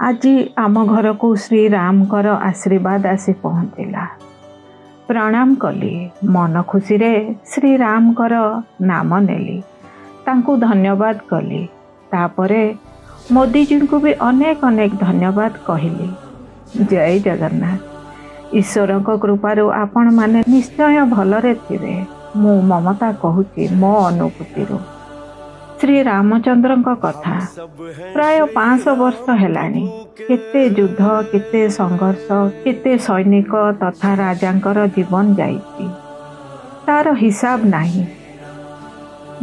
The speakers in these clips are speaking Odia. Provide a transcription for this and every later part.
ଆଜି ଆମ ଘରକୁ ଶ୍ରୀରାମଙ୍କର ଆଶୀର୍ବାଦ ଆସି ପହଞ୍ଚିଲା। ପ୍ରଣାମ କଲି, ମନ ଖୁସିରେ ଶ୍ରୀରାମଙ୍କର ନାମ ନେଲି, ତାଙ୍କୁ ଧନ୍ୟବାଦ କଲି। ତାପରେ ମୋଦିଜୀଙ୍କୁ ବି ଅନେକ ଅନେକ ଧନ୍ୟବାଦ କହିଲି। ଜୟ ଜଗନ୍ନାଥ। ଈଶ୍ୱରଙ୍କ କୃପାରୁ ଆପଣମାନେ ନିଶ୍ଚୟ ଭଲରେ ଥିବେ। ମୁଁ ମମତା କହୁଛି ମୋ ଅନୁଭୂତିରୁ। ଶ୍ରୀ ରାମଚନ୍ଦ୍ରଙ୍କ କଥା ପ୍ରାୟ 500 ବର୍ଷ ହେଲାଣି। କେତେ ଯୁଦ୍ଧ, କେତେ ସଂଘର୍ଷ, କେତେ ସୈନିକ ତଥା ରାଜାଙ୍କର ଜୀବନ ଯାଇଛି, ତାର ହିସାବ ନାହିଁ।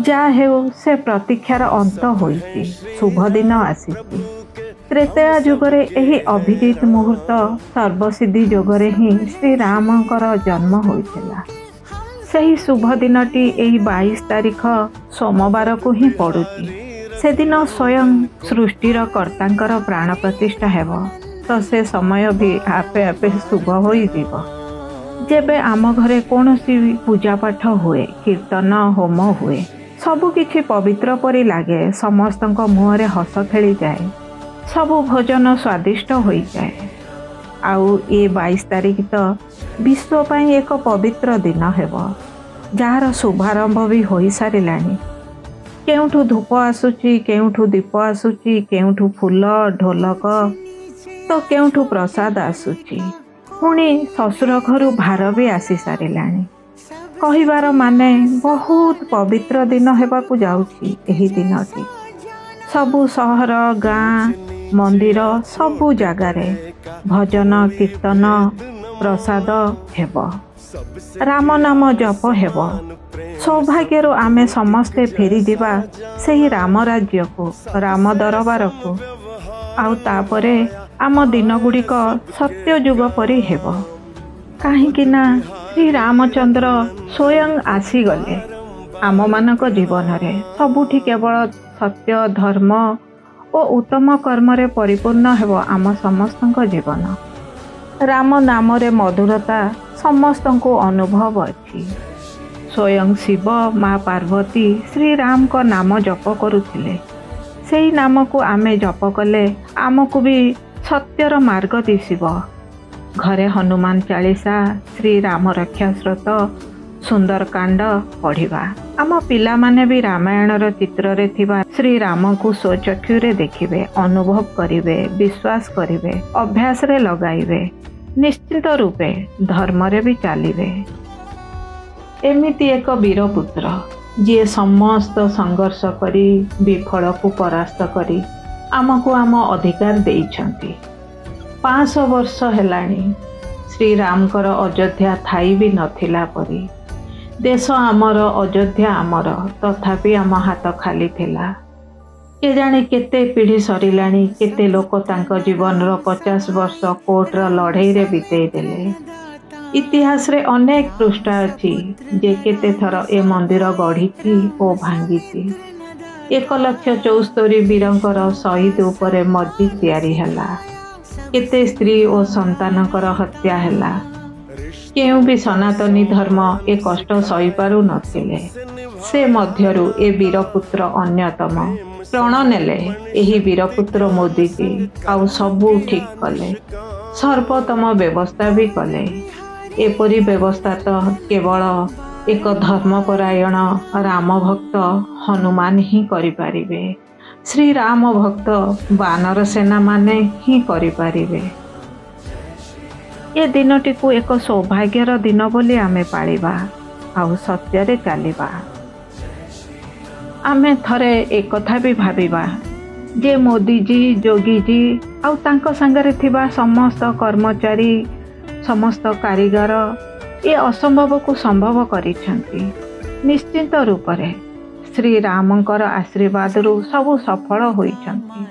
ଯାହା ହେଉ, ସେ ପ୍ରତୀକ୍ଷାର ଅନ୍ତ ହୋଇଛି, ଶୁଭ ଦିନ ଆସିଛି। ତ୍ରେତୟା ଯୁଗରେ ଏହି ଅଭିଜିତ ମୁହୂର୍ତ୍ତ ସର୍ବସିଦ୍ଧି ଯୋଗରେ ହିଁ ଶ୍ରୀରାମଙ୍କର ଜନ୍ମ ହୋଇଥିଲା। ସେହି ଶୁଭ ଦିନଟି ଏହି 22 ତାରିଖ ସୋମବାରକୁ ହିଁ ପଡ଼ୁଛି। ସେଦିନ ସ୍ୱୟଂ ସୃଷ୍ଟିର କର୍ତ୍ତାଙ୍କର ପ୍ରାଣ ପ୍ରତିଷ୍ଠା ହେବ, ତ ସେ ସମୟ ବି ଆପେ ଆପେ ଶୁଭ ହୋଇଯିବ। ଯେବେ ଆମ ଘରେ କୌଣସି ପୂଜାପାଠ ହୁଏ, କୀର୍ତ୍ତନ ହୋମ ହୁଏ, ସବୁକିଛି ପବିତ୍ର ପରି ଲାଗେ, ସମସ୍ତଙ୍କ ମୁହଁରେ ହସ ଖେଳିଯାଏ, ସବୁ ଭୋଜନ ସ୍ୱାଦିଷ୍ଟ ହୋଇଯାଏ। ଆଉ ଏ 22 ତାରିଖ ତ ବିଶ୍ୱ ପାଇଁ ଏକ ପବିତ୍ର ଦିନ ହେବ, ଯାହାର ଶୁଭାରମ୍ଭ ବି ହୋଇସାରିଲାଣି। କେଉଁଠୁ ଧୂପ ଆସୁଛି, କେଉଁଠୁ ଦୀପ ଆସୁଛି, କେଉଁଠୁ ଫୁଲ ଢୋଲକ, ତ କେଉଁଠୁ ପ୍ରସାଦ ଆସୁଛି। ପୁଣି ଶ୍ୱଶୁର ଘରୁ ଭାର ବି ଆସି ସାରିଲାଣି। କହିବାର ମାନେ ବହୁତ ପବିତ୍ର ଦିନ ହେବାକୁ ଯାଉଛି ଏହି ଦିନଟି। ସବୁ ସହର, ଗାଁ, ମନ୍ଦିର, ସବୁ ଜାଗାରେ ଭଜନ କୀର୍ତ୍ତନ ପ୍ରସାଦ ହେବ, ରାମ ନାମ ଜପ ହେବ। ସୌଭାଗ୍ୟରୁ ଆମେ ସମସ୍ତେ ଫେରିଯିବା ସେହି ରାମ ରାଜ୍ୟକୁ, ରାମ ଦରବାରକୁ। ଆଉ ତାପରେ ଆମ ଦିନଗୁଡ଼ିକ ସତ୍ୟ ଯୁଗ ପରି ହେବ, କାହିଁକି ନା ଶ୍ରୀ ରାମଚନ୍ଦ୍ର ସ୍ୱୟଂ ଆସିଗଲେ ଆମମାନଙ୍କ ଜୀବନରେ। ସବୁଠି କେବଳ ସତ୍ୟ, ଧର୍ମ ଓ ଉତ୍ତମ କର୍ମରେ ପରିପୂର୍ଣ୍ଣ ହେବ ଆମ ସମସ୍ତଙ୍କ ଜୀବନ। ରାମ ନାମରେ ମଧୁରତା ସମସ୍ତଙ୍କୁ ଅନୁଭବ ଅଛି। ସ୍ୱୟଂ ଶିବ, ମା ପାର୍ବତୀ ଶ୍ରୀରାମଙ୍କ ନାମ ଜପ କରୁଥିଲେ। ସେଇ ନାମକୁ ଆମେ ଜପ କଲେ ଆମକୁ ବି ସତ୍ୟର ମାର୍ଗ ଦିଶିବ। ଘରେ ହନୁମାନ ଚାଳିଶା, ଶ୍ରୀ ରାମ ରକ୍ଷା ସ୍ରୋତ, ସୁନ୍ଦରକାଣ୍ଡ ପଢ଼ିବା। ଆମ ପିଲାମାନେ ବି ରାମାୟଣର ଚିତ୍ରରେ ଥିବା ଶ୍ରୀରାମଙ୍କୁ ସ୍ୱଚକ୍ଷୁରେ ଦେଖିବେ, ଅନୁଭବ କରିବେ, ବିଶ୍ୱାସ କରିବେ, ଅଭ୍ୟାସରେ ଲଗାଇବେ, ନିଶ୍ଚିତ ରୂପେ ଧର୍ମରେ ବି ଚାଲିବେ। ଏମିତି ଏକ ବୀରପୁତ୍ର, ଯିଏ ସମସ୍ତ ସଂଘର୍ଷ କରି ବିଫଳକୁ ପରାସ୍ତ କରି ଆମକୁ ଆମ ଅଧିକାର ଦେଇଛନ୍ତି। 500 ବର୍ଷ ହେଲାଣି ଶ୍ରୀରାମଙ୍କର ଅଯୋଧ୍ୟା ଥାଇ ବି ନଥିଲା ପରି। ଦେଶ ଆମର, ଅଯୋଧ୍ୟା ଆମର, ତଥାପି ଆମ ହାତ ଖାଲି ଥିଲା। କେଜାଣି କେତେ ପିଢ଼ି ସରିଲାଣି, କେତେ ଲୋକ ତାଙ୍କ ଜୀବନର 50 ବର୍ଷ କୋର୍ଟର ଲଢ଼େଇରେ ବିତେଇ ଦେଲେ। ଇତିହାସରେ ଅନେକ ପୃଷ୍ଠା ଅଛି ଯେ କେତେ ଥର ଏ ମନ୍ଦିର ଗଢ଼ିଛି ଓ ଭାଙ୍ଗିଛି। 1,74,000 ବୀରଙ୍କର ଶହୀଦ ଉପରେ ମସଜିଦ ତିଆରି ହେଲା। କେତେ ସ୍ତ୍ରୀ ଓ ସନ୍ତାନଙ୍କର ହତ୍ୟା ହେଲା। କେଉଁ ବି ସନାତନୀ ଧର୍ମ ଏ କଷ୍ଟ ସହିପାରୁ ନଥିଲେ। ସେ ମଧ୍ୟରୁ ଏ ବୀରପୁତ୍ର ଅନ୍ୟତମ। ପ୍ରଣ ନେଲେ ଏହି ବୀରପୁତ୍ର ମୋଦିଜୀ, ଆଉ ସବୁ ଠିକ୍ କଲେ, ସର୍ବୋତ୍ତମ ବ୍ୟବସ୍ଥା ବି କଲେ। ଏପରି ବ୍ୟବସ୍ଥା ତ କେବଳ ଏକ ଧର୍ମପରାୟଣ ରାମ ଭକ୍ତ ହନୁମାନ ହିଁ କରିପାରିବେ, ଶ୍ରୀରାମ ଭକ୍ତ ବାନର ସେନାମାନେ ହିଁ କରିପାରିବେ। ଏ ଦିନଟିକୁ ଏକ ସୌଭାଗ୍ୟର ଦିନ ବୋଲି ଆମେ ପାଳିବା ଆଉ ସତ୍ୟରେ ଚାଲିବା। ଆମେ ଥରେ ଏକଥା ବି ଭାବିବା ଯେ ମୋଦିଜୀ, ଯୋଗୀଜୀ ଆଉ ତାଙ୍କ ସାଙ୍ଗରେ ଥିବା ସମସ୍ତ କର୍ମଚାରୀ, ସମସ୍ତ କାରିଗର ଏ ଅସମ୍ଭବକୁ ସମ୍ଭବ କରିଛନ୍ତି। ନିଶ୍ଚିନ୍ତ ରୂପରେ ଶ୍ରୀରାମଙ୍କର ଆଶୀର୍ବାଦରୁ ସବୁ ସଫଳ ହୋଇଛନ୍ତି।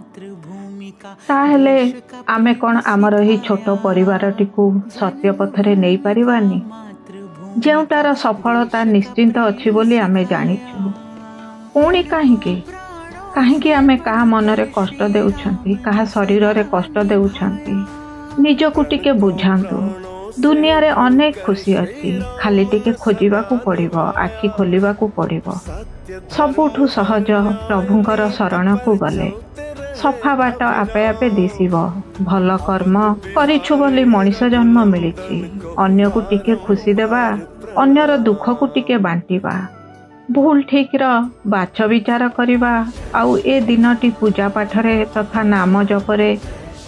ତାହେଲେ ଆମେ କ'ଣ ଆମର ଏହି ଛୋଟ ପରିବାରଟିକୁ ସତ୍ୟ ପଥରେ ନେଇପାରିବାନି, ଯେଉଁଟାର ସଫଳତା ନିଶ୍ଚିନ୍ତ ଅଛି ବୋଲି ଆମେ ଜାଣିଛୁ? ପୁଣି କାହିଁକି କାହିଁକି ଆମେ କାହା ମନରେ କଷ୍ଟ ଦେଉଛନ୍ତି, କାହା ଶରୀରରେ କଷ୍ଟ ଦେଉଛନ୍ତି? ନିଜକୁ ଟିକେ ବୁଝାନ୍ତୁ। ଦୁନିଆରେ ଅନେକ ଖୁସି ଅଛି, ଖାଲି ଟିକେ ଖୋଜିବାକୁ ପଡ଼ିବ, ଆଖି ଖୋଲିବାକୁ ପଡ଼ିବ। ସବୁଠୁ ସହଜ ପ୍ରଭୁଙ୍କର ଶରଣକୁ ଗଲେ ସଫା ବାଟ ଆପେ ଆପେ ଦିଶିବ। ଭଲ କର୍ମ କରିଛୁ ବୋଲି ମଣିଷ ଜନ୍ମ ମିଳିଛି। ଅନ୍ୟକୁ ଟିକେ ଖୁସି ଦେବା, ଅନ୍ୟର ଦୁଃଖକୁ ଟିକେ ବାଣ୍ଟିବା, ଭୁଲ ଠିକ୍ର ବାଛ ବିଚାର କରିବା, ଆଉ ଏ ଦିନଟି ପୂଜା ପାଠରେ ତଥା ନାମ ଜପରେ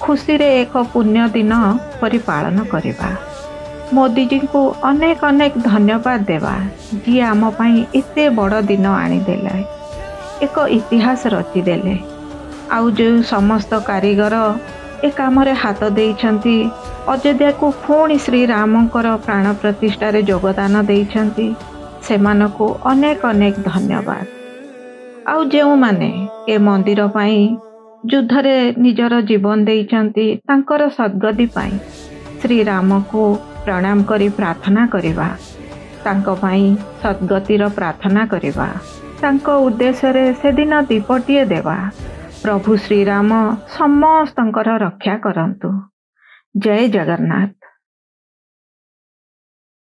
ଖୁସିରେ ଏକ ପୁଣ୍ୟ ଦିନ ପରି ପାଳନ କରିବା। ମୋଦିଜୀଙ୍କୁ ଅନେକ ଅନେକ ଧନ୍ୟବାଦ ଦେବା, ଯିଏ ଆମ ପାଇଁ ଏତେ ବଡ଼ ଦିନ ଆଣିଦେଲେ, ଏକ ଇତିହାସ ରଚିଦେଲେ। ଆଉ ଯେଉଁ ସମସ୍ତ କାରିଗର ଏ କାମରେ ହାତ ଦେଇଛନ୍ତି, ଅଯୋଧ୍ୟାକୁ ପୁଣି ଶ୍ରୀରାମଙ୍କର ପ୍ରାଣ ପ୍ରତିଷ୍ଠାରେ ଯୋଗଦାନ ଦେଇଛନ୍ତି, ସେମାନଙ୍କୁ ଅନେକ ଅନେକ ଧନ୍ୟବାଦ। ଆଉ ଯେଉଁମାନେ ଏ ମନ୍ଦିର ପାଇଁ ଯୁଦ୍ଧରେ ନିଜର ଜୀବନ ଦେଇଛନ୍ତି, ତାଙ୍କର ସଦ୍ଗତି ପାଇଁ ଶ୍ରୀରାମକୁ ପ୍ରଣାମ କରି ପ୍ରାର୍ଥନା କରିବା, ତାଙ୍କ ପାଇଁ ସଦ୍ଗତିର ପ୍ରାର୍ଥନା କରିବା, ତାଙ୍କ ଉଦ୍ଦେଶ୍ୟରେ ସେଦିନ ଦୀପଟିଏ ଦେବା। ପ୍ରଭୁ ଶ୍ରୀରାମ ସମସ୍ତଙ୍କର ରକ୍ଷା କରନ୍ତୁ। ଜୟ ଜଗନ୍ନାଥ।